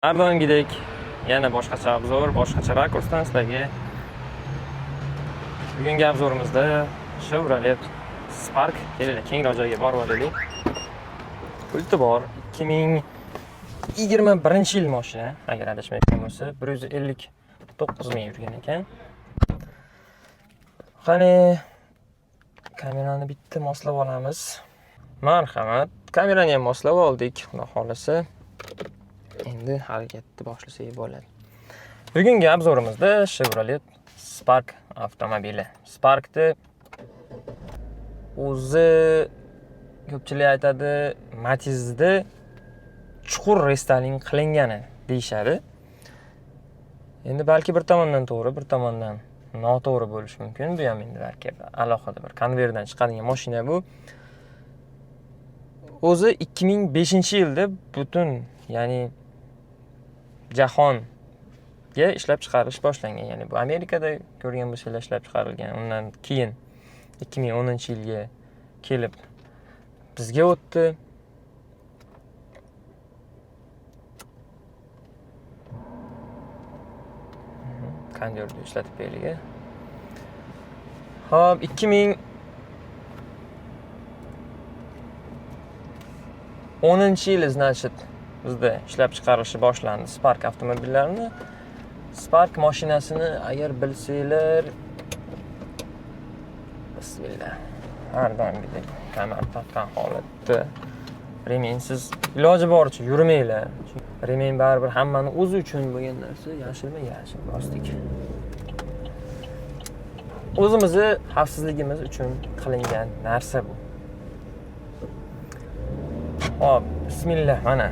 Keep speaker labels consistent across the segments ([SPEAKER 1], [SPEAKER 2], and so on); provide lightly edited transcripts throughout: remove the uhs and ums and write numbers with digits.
[SPEAKER 1] Har doimgidek yana boshqacha обзор, boshqacha rakursdan sizlarga. Bugungi обзор imizda Chevrolet Spark. Kelinglar, kengroq joyga borib olaylik. Pulti bor. 2021-yil mashina, agar adashmayotgan bo'lsa, 159 ming yurgan ekan. Qani, kamerani bitta moslab olamiz. Marhamat, kamerani ham moslab oldik, xudo xohlasa. Endi harakatni boshlasak bo'ladi. Bugungi обзор imizda Chevrolet Spark avtomobili. Sparkni o'zi ko'pchilik aytadi, Matizni chuqur рестайлинг qilingani deyishadi. Endi balki bir tomondan to'g'ri, bir tomondan noto'g'ri bo'lishi mumkin. Bu ham endi balki alohida bir konveyerdan chiqadigan mashina bu. O'zi 2005-yilda butun, ya'ni jahonga ishlab chiqarilish boshlangan. Ya'ni bu Amerikada ko'rgan bo'lsanglar ishlab chiqarilgan. Undan keyin 2010-yilga kelib bizga o'tdi. Kondyorni ishlatib qo'yaylik. Xo'p, 2010-yili, значит, bizda ishlab chiqarilishi boshlandi Spark avtomobillarini. Spark mashinasini agar bilsanglar, bismillah. Har doimgidek kamar tortgan holatda ремень siz iloji boricha yurmanglar. Chunki ремень baribir hammani o'zi uchun bo'lgan narsa. Yashilma, yashil bosdik. O'zimizni xavfsizligimiz uchun qilingan narsa bu. Xo'p, bismillah, mana.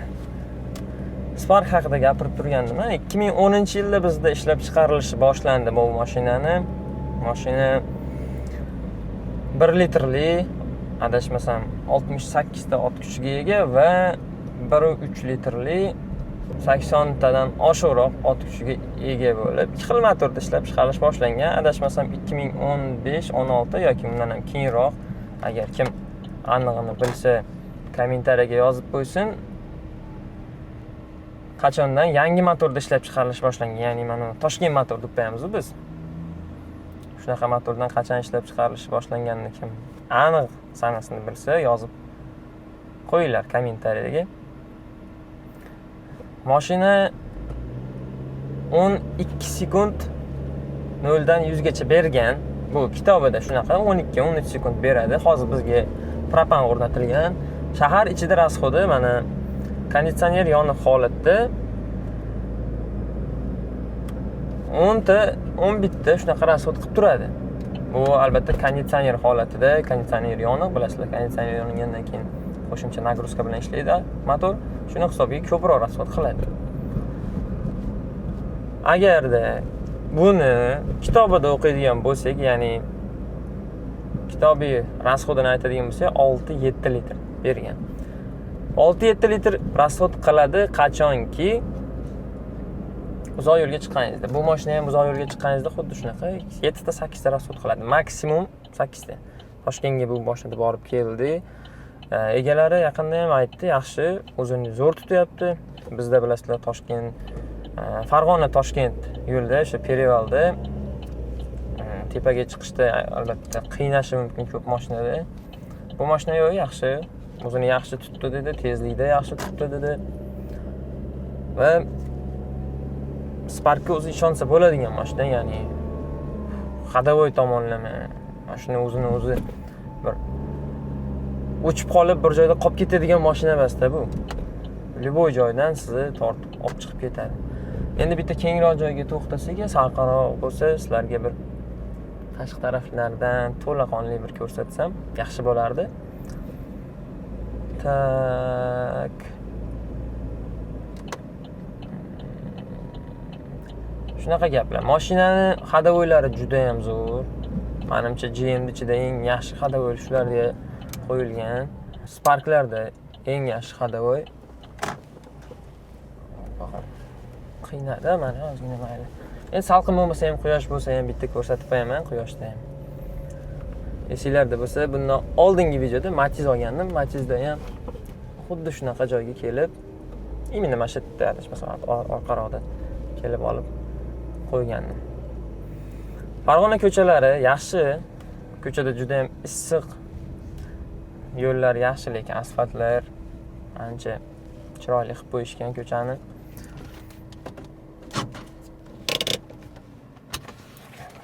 [SPEAKER 1] Spark haqida gapirib turgandim. 2010-yilda bizda ishlab chiqarilishi boshlandi bu mashinani. Mashina 1 litrli, adashmasam 68 ta ot kuchiga ega va 1.3 litrli 80 tadan oshiqroq ot kuchiga ega bo'lib, ikki xil motorda ishlab chiqarilish boshlangan. Adashmasam 2015, 16 yoki undan ham keyinroq, agar kim anig'ini bilsa kommentariyaga yozib qo'ysin. Qachondan yangi motorda ishlab chiqarilish boshlangan, ya'ni mana Toshkent motor deb qo'yamiz biz. Shunaqa motordan qachon ishlab chiqarilishi boshlanganini kim aniq sanasini bilsa yozib qo'yinglar kommentariyaga. Mashina 12 sekund 0 dan 100 gacha bergan. Bu kitobida shunaqa 12-13 sekund beradi. Hozir bizga propan o'rnatilgan. Shahar ichida расходi mana konditsioner yoniq holatda 10ta, 11 ta shunaqa расход qilib turadi. Bu albatta konditsioner holatida, konditsioner yoniq, bilasizlar, konditsioner yongandan keyin qo'shimcha нагрузка bilan ishlaydi motor. Shuni hisobiga ko'proq расход qiladi. Agarda buni kitobida o'qiydigan bo'lsak, ya'ni kitobiy расход ini aytadigan bo'lsak, 6-7 litr bergan. 6-7 litr расход qiladi qachonki uzoq yo'lga chiqqaningizda. Bu mashina ham uzoq yo'lga chiqqaningizda xuddi shunaqa 7 ta, 8 ta расход qiladi. Maksimum 8 ta. Toshkentga bu mashinada borib keldi. Egalari yaqinda ham aytdi, yaxshi, o'zini zo'r tutyapti. Bizda bilasizlar, Toshkent, Farg'ona Toshkent yo'lda, o'sha Perevalda, tepaga chiqishda albatta qiynashi mumkin ko'p mashinada. Bu mashina yo'q, yaxshi, o'zini yaxshi tutdi dedi, tezlikda yaxshi tutdi dedi. Va Sparkka o'zi ishonsa bo'ladigan mashina, ya'ni ходовой tomonlama mashina o'zini o'zi bir o'chib qolib bir joyda qolib ketadigan mashina emasda bu. Любой joydan sizni tortib olib chiqib ketadi. Endi bitta kengroq joyga to'xtasak, salqinroq bo'lsa, sizlarga bir tashqi taraflardan to'laqonli bir ko'rsatsam yaxshi bo'lardi. Tak. Shunaqa gaplar. Mashinani ходовойлari juda ham zo'r. Menimcha GM ichida eng yaxshi ходовой shularga qo'yilgan. Sparklarda eng yaxshi ходовой. Qiynadi mana ozgina, mayli. Endi salqin bo'lmasa ham, quyosh bo'lsa ham bitta ko'rsatib qo'yaman, quyoshda ham. Esinglarda bo'lsa, bundan oldingi videoda Matiz olgandim. Matizda ham xuddi shunaqa joyga kelib Именно mana shu yerda, adashmasam, orqaroqda kelib olib qo'ygandim. Farg'ona ko'chalari yaxshi. Ko'chada juda ham issiq. Yo'llar yaxshi, lekin asfaltlar ancha chiroyli qilib qo'yishgan ko'chani.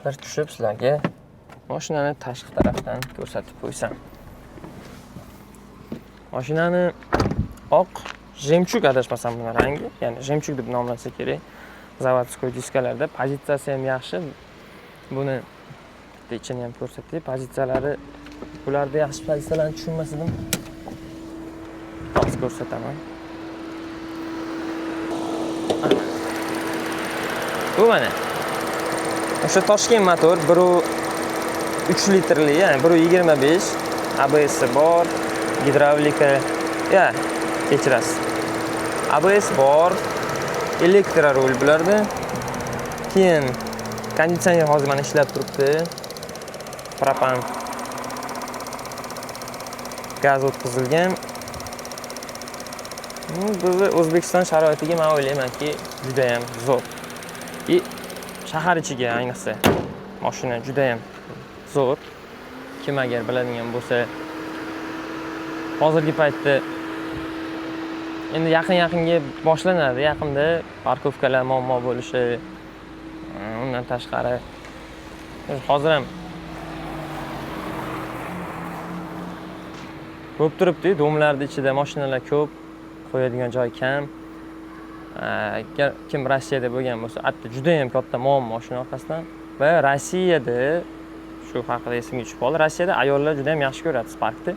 [SPEAKER 1] Bir tushib sizlarga mashinani tashqi tarafdan ko'rsatib qo'ysam. Mashinani oq жемчуг, adashmasam buni rangi, ya'ni жемчуг deb nomlansa kerak. Заводской diskalarda pozitsiyasi ham yaxshi. Buni bitta ichini ham ko'rsatay. Pozitsiyalari, bularda yaxshi pozitsiyalarni tushunmas edim. Hozir ko'rsataman. Bu mana o'sha Toshkent motor 1.3 litrli, ya'ni 1.25, ABS bor, gidravlika, ya, kechirasiz. ABS bor, elektrorul bularda. Keyin konditsioner hozir mana ishlab turibdi. Propan gaz o'tkazilgan. Bizni O'zbekiston sharoitiga men o'ylaymanki, juda ham zo'r. И shahar ichiga ayniqsa mashina juda ham zo'r. Kim agar biladigan bo'lsa, hozirgi paytda endi yaqin-yaqinga boshlanadi. Yaqinda parkovkalar muammo bo'lishi, undan tashqari hozir ham ko'p turibdi, domlarning ichida mashinalar ko'p, qo'yadigan joy kam. Agar kim Rossiyada bo'lgan bo'lsa, hatto juda ham katta muammo shuni orqasidan. Va Rossiyada shu haqida esimga tushib qoldi. Rossiyada ayollar juda ham yaxshi ko'radi Sparkni.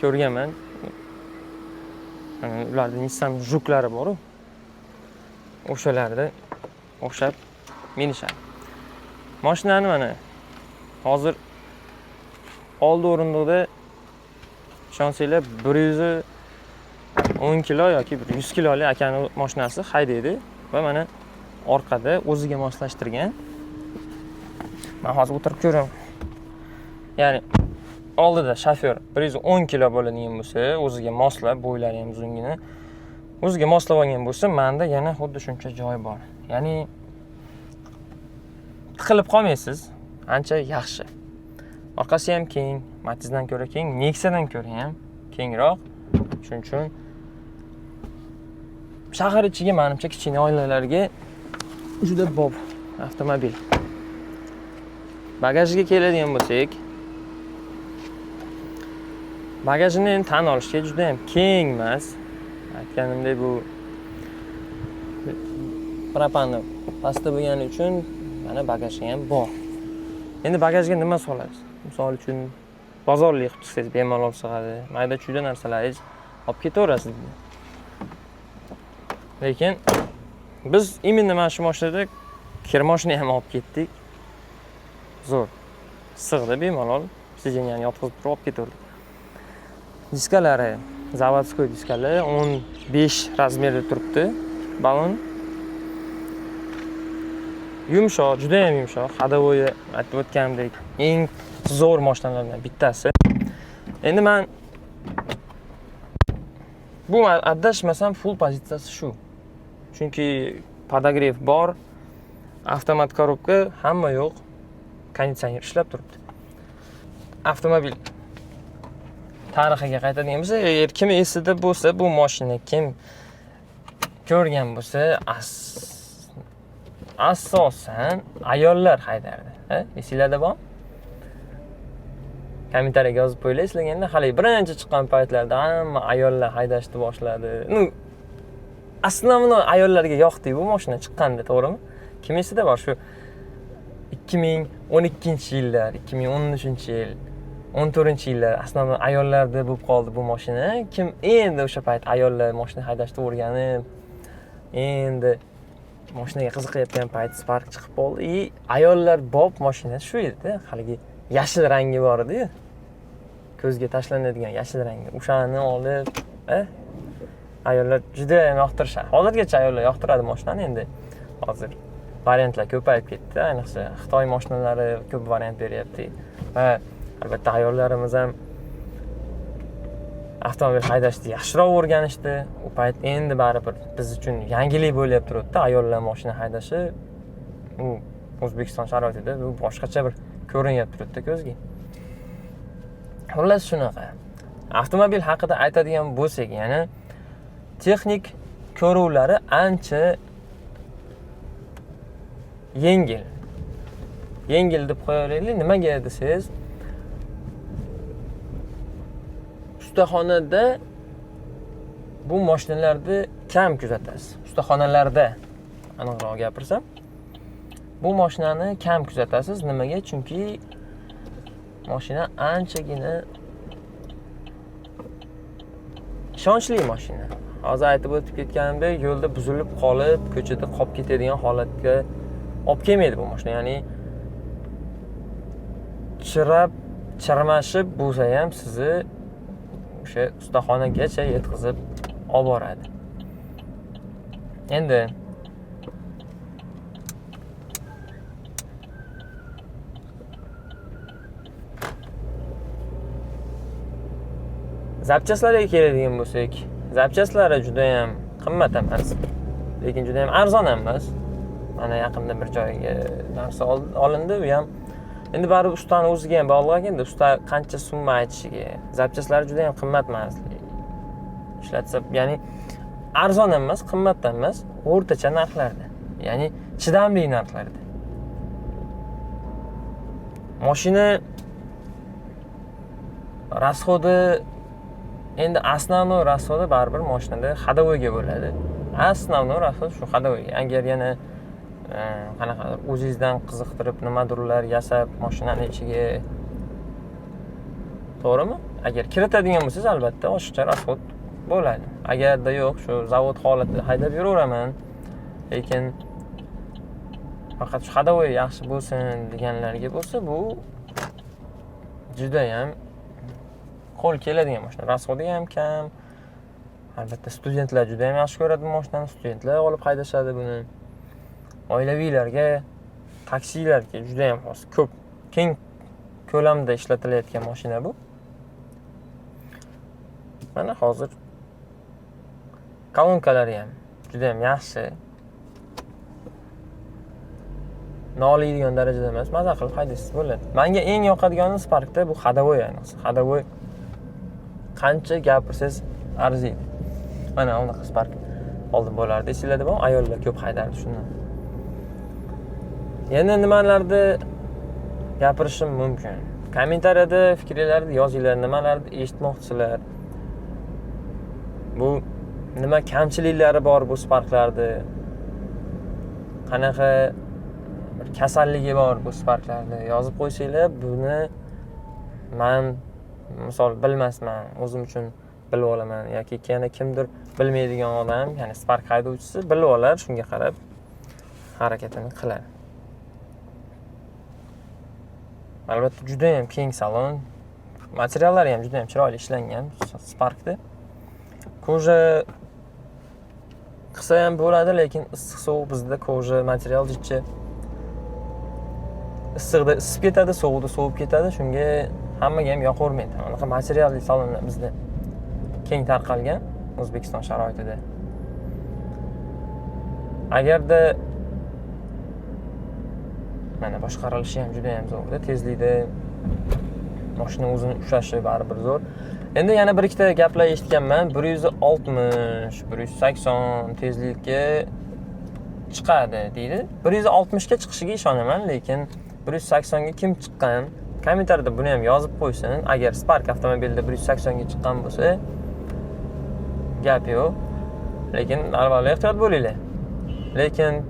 [SPEAKER 1] Ko'rganman. Ularda Nissan Juklari bor-u. O'shalarda o'xshab minishadi. Mashinani mana hozir oldi o'rindiqda ishonsanglar 110 kilo yoki 100 kilolik akani mashinasi haydaydi va mana orqada o'ziga moslashtirgan. Men hozir o'tirib ko'raman. Ya'ni oldida shofyor 110 kilo bo'ladigan bo'lsa, o'ziga moslab, bo'ylari ham uzungina, o'ziga moslab olgan bo'lsa, menda yana xuddi shuncha joy bor. Ya'ni tiqilib qolmaysiz, ancha yaxshi. Orqasi ham keng, Matizdan ko'ra keng, Nexia'dan ko'ra ham kengroq. Shuning uchun shahar ichiga menimcha kichkina oilalarga juda bob avtomobil. Bagajiga keladigan bo'lsak, bagajini endi tan olishga juda ham keng emas. Aytganimdek, bu propanni pastda bo'lgani uchun mana bagaji ham bor. Endi bagajga nima solasiz? Misol uchun bozorlik qilib chiqsangiz bemalol sig'adi. Mayda-chuyda narsalaringiz olib ketaverasiz. Lekin biz именно mana shu mashinada kir mashina ham olib ketdik. Zo'r. Sig'di bemalol. Sideniyani yotqizib turib olib ketaverdik. Diskalari заводской diskalar 15 razmerda turibdi. Balon yumshoq, juda ham yumshoq. Ходовой aytib o'tganimdek eng zo'r mashinalardan bittasi. Endi men bu adashmasam full pozitsiyasi shu. Chunki podogrev bor, avtomat korobka, hamma yo'q, konditsioner ishlab turibdi. Avtomobil tarixiga qaytadigan bo'lsak, agar kim esida bo'lsa, bu mashina kim ko'rgan bo'lsa, asosan ayollar haydardi. Ha? Esinglarda bormi? Kommentariyaga yozib qo'yinglar, eslaganda hali birinchi chiqqan paytlarda hamma ayollar haydashni boshladi. Основной ayollarga yoqdi bu mashina chiqqanda, to'g'rimi? Kim esida bor shu 2012-yillar, 2013-yil, 14-yillar основной ayollarda bo'lib qoldi bu mashina. Kim endi o'sha payt ayollar mashina haydashni o'rganib, endi mashinaga qiziqayotgan payt Spark chiqib qoldi. И ayollar bob mashina shu edi, haligi yashil rangi bor edi-yu. Ko'zga tashlanadigan yashil rangi. O'shani olib, ayollar juda ham yoqtirishadi. Hozirgacha ayollar yoqtiradi mashinani endi. Hozir variantlar ko'payib ketdi, ayniqsa Xitoy mashinalari ko'p variant beryapti. Va albatta ayollarimiz ham Avtomobil haydashni yaxshiroq o'rganishdi. U payt endi baribir biz uchun yangilik bo'lyapti turibdi. Ayollar mashina haydashi u O'zbekiston sharoitida bu boshqacha bir ko'rinyapti turibdi ko'zga. Xullas shunaqa. Avtomobil haqida aytadigan bo'lsak, ya'ni texnik ko'ruvlari ancha yengil. Yengil deb qo'yaylik, nimaga desangiz, ustaxonada bu mashinalarni kam kuzatasiz. Ustaxonalarda aniqroq gapirsam, bu mashinani kam kuzatasiz. Nimaga? Chunki mashina anchagina ishonchli mashina. Hozir aytib o'tib ketganimdek, yo'lda buzilib qolib, ko'chada qolib ketadigan holatga olib kelmaydi bu mashina. Ya'ni chirab, chirmashib bo'lsa ham sizni o'sha ustaxonagacha yetkazib olib boradi. Endi zapchastlarga keladigan bo'lsak, zapchastlari juda ham qimmat emas, lekin juda ham arzon ham emas. Mana yaqinda bir joyga narsa olindi, u ham endi baribir ustaning o'ziga ham bog'liq ekan-da, usta qancha summa aytishiga. Zapchastlari juda ham qimmat emas. Ishlatsa, ya'ni arzon ham emas, qimmat ham emas, o'rtacha narxlarda. Ya'ni chidamli narxlarda. Mashina rasxodi endi основной rasxodi baribir mashinada ходовойga bo'ladi. Основной rasxod shu ходовойga. Agar yana qanaqadir o'zingizdan qiziqtirib nimadirlar yasab mashinani ichiga, to'g'rimi? Agar kiritadigan bo'lsangiz, albatta oshiqcha rasxod bo'ladi. Agarda yo'q, shu zavod holatida haydab yuraveraman, lekin faqat shu ходовой yaxshi bo'lsin deganlarga bo'lsa, bu juda ham qo'l keladigan mashina. Rasxodi ham kam. Albatta studentlar juda ham yaxshi ko'radi bu mashinani, studentlar olib haydashadi buni. Oilaviylarga, taksilarga juda ham xos, ko'p keng ko'lamda ishlatilayotgan mashina bu. Mana hozir kolonkalari ham juda ham yaxshi. Noliydigan darajada emas, maza qilib haydaysiz bo'ladi. Menga eng yoqadigani Sparkda bu ходовой ayniqsa. Ходовой qancha gapirsangiz arziydi. Mana unaqa Spark oldin bo'lardi, esinglarda bormi? Ayollar ko'p haydardi shundan. Yana nimalarni gapirishim mumkin? Kommentariyada fikringizni yozinglar, nimalarni eshitmoqchisizlar? Bu nima kamchiliklari bor bu Sparklarda? Qanaqa bir kasalligi bor bu Sparklarda? Yozib qo'ysanglar, buni men misol bilmasman, o'zim uchun bilib olaman yoki yana kimdir bilmaydigan odam, ya'ni Spark haydovchisi bilib olar, shunga qarab harakatini qilar. Albatta juda ham keng salon, materiallari ham juda ham chiroyli ishlangan Sparkda. Koja qilsa ham bo'ladi, lekin issiq sovuq bizda koja material jicha issiqda isib ketadi, sovuqda sovib ketadi, shunga hammaga ham yoqavermaydi. Anaqa materialli salonlar bizda keng tarqalgan O'zbekiston sharoitida. Agarda mana boshqarilishi ham juda ham zo'rda, tezlikda mashina o'zini ushlashi baribir zo'r. Endi yana bir ikkita gaplar eshitganman. 160, 180 tezlikka chiqadi deydi. 160 ga chiqishiga ishonaman, lekin 180 ga kim chiqqan? Kommentariyada buni ham yozib qo'ysin. Agar Spark avtomobilida 180 ga chiqqan bo'lsa, gap yo'q. Lekin avvalo ehtiyot bo'linglar. Lekin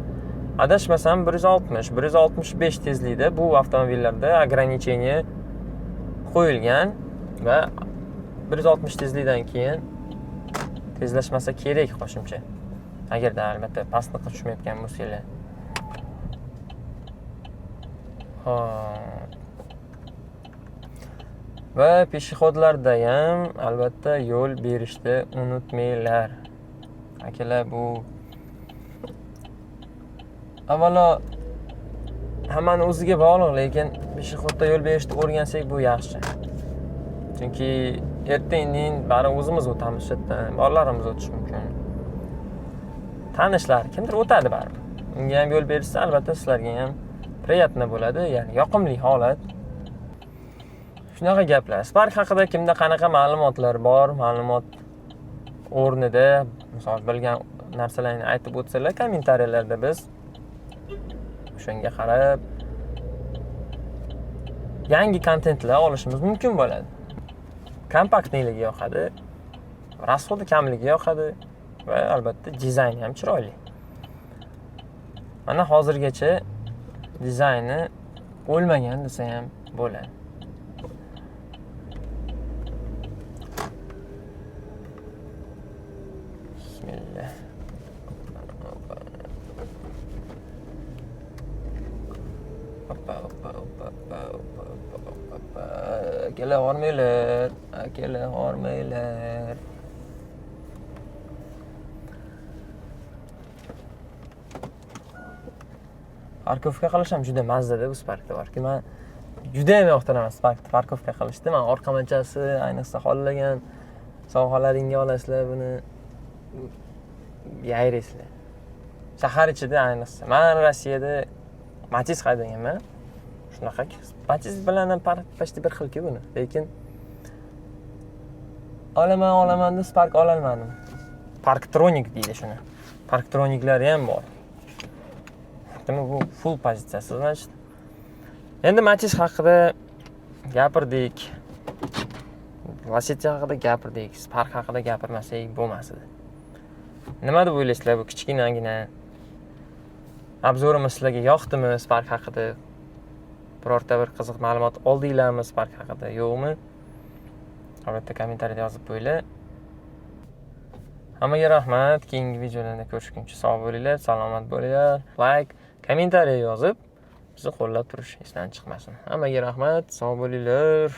[SPEAKER 1] adashmasam 160, 165 tezlikda bu avtomobillarda ограничение qo'yilgan va 160 tezlikdan keyin tezlashmasa kerak qo'shimcha. Agarda albatta pastliqqa tushmayotgan bo'lsanglar. Xo'p. Va peshexodlarda ham albatta yo'l berishni unutmanglar. Akalar, bu avvalo hammani o'ziga bog'liq, lekin peshexodda yo'l berishni o'rgansak bu yaxshi. Chunki Erta indin bari o'zimiz o'tamiz shu yerdan, bolalarimiz o'tishi mumkin. Tanishlar, kimdir o'tadi baribir. Unga ham yo'l berishsa, albatta sizlarga ham приятно bo'ladi, ya'ni yoqimli holat. Shunaqa gaplar. Spark haqida kimda qanaqa ma'lumotlar bor, ma'lumot o'rnida, misol bilgan narsalarni aytib o'tsalar, kommentariyalarda biz o'shanga qarab yangi kontentlar olishimiz mumkin bo'ladi. Kompaktniligi yoqadi, rasxodi kamligi yoqadi va albatta dizayni ham chiroyli. Mana hozirgacha dizayni o'lmagan desa ham bo'ladi. Bismillah. Hoppa, hoppa, hoppa, hoppa, hoppa, hoppa, hoppa. Kela hormanglar, kela hormanglar. Parkovka qilish ham juda mazzada bu Sparkda borki, men juda ham yoqtiraman Sparkda parkovka qilishni. Men orqamachasi, ayniqsa xohlagan sohalaringga olasizlar buni, yayraysizlar. Shahar ichida ayniqsa. Men Rossiyada Matiz haydaganman. Shunaqa Matiz bilan ham почти bir xil-ku buni. Lekin olaman, olaman deb Spark ololmadim. Parktronik deydi shuni. Parktroniklari ham bor. Demak, bu full pozitsiyasi, значит. Endi Matiz haqida gapirdik. Lacetti haqida gapirdik, Spark haqida gapirmasak bo'lmas edi. Nima deb o'ylaysizlar bu kichkinagina obzorimiz sizlarga yoqdimi Spark haqida? Birorta bir qiziq ma'lumot oldinglarmi Spark haqida, yo'qmi? Albatta kommentariyada yozib qo'yinglar. Hammaga rahmat. Keyingi videolarda ko'rishguncha sog' bo'linglar, salomat bo'linglar. Like, kommentariya yozib bizni qo'llab turish esdan chiqmasin. Hammaga rahmat, sog' bo'linglar.